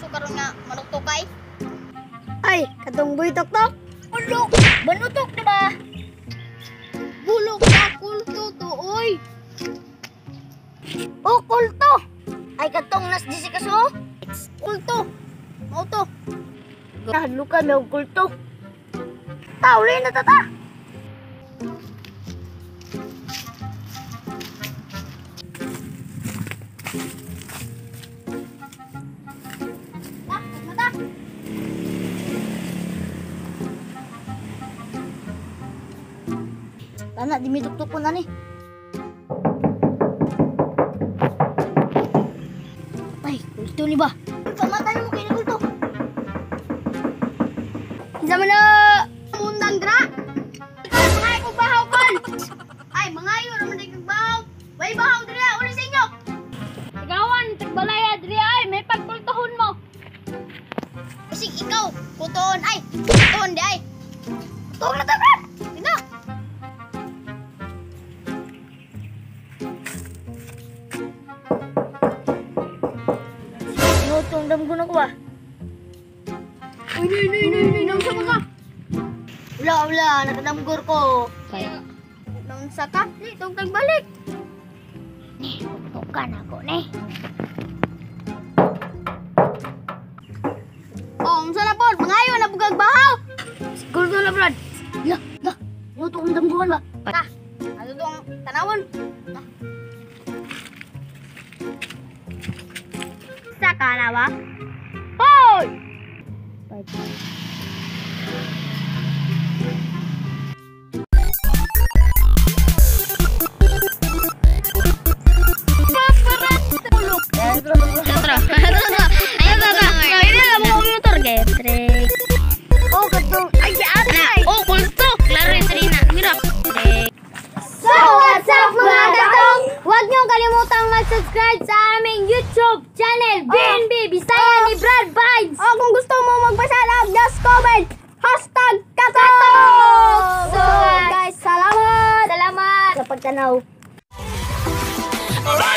uso karon nga manuktukay. Ay, katong buy tok-tok. Bulok! Banutok di ba? Bulok ka kulto to, oy. O, kulto. Ay, katong nas di si kaso. Kulto. Mao to. Nahadlukan may og kulto. Ta, uli na ta ta. Ta, mata. Tana, di mi tuktok ko na ni. Ay, kulto ni ba? Kamata mo kay ni kulto. Kinsa man na? Mundang dra. Mga ko bahaw kon. Ay, mga ayo ra man kag bahaw. Way bahaw diri uli sa inyo. Tigawan, tigbalaya diri ay may pagkultohon mo. Basig ikaw, kutoon ay, kutoon di ay. Tuktok na ta, Brad. Ina. Nutong damgo na ko ba? Uy, nay, nay, nay, nay, naunsa man ka? Wala, wala, nakadamgor ko. Naunsa ka? Di, tugtag balik. Ni, tuktokan ako ni. Oh, unsa na pod? Mga ayo na bugag bahaw. Kulto na, Brad. La, la, nutong damgohan ba? Ta, ato tong tanawon. Ta. Sa kanawa. Hoy! Tara, tara, tara. Ayun, tara. Ini alam mo motor getrek. Oh, katong ay si ate. Oh, kulto. Klaro yung Trina. Mira. So, what's up mga katong? Huwag niyong kalimutang mag-subscribe sa aming YouTube channel, BNB Bisaya ni Brad Vibes. Oh, kung gusto mo magpasalamat, just comment #katok! So, guys, salamat! Salamat sa pagtanaw. Alright.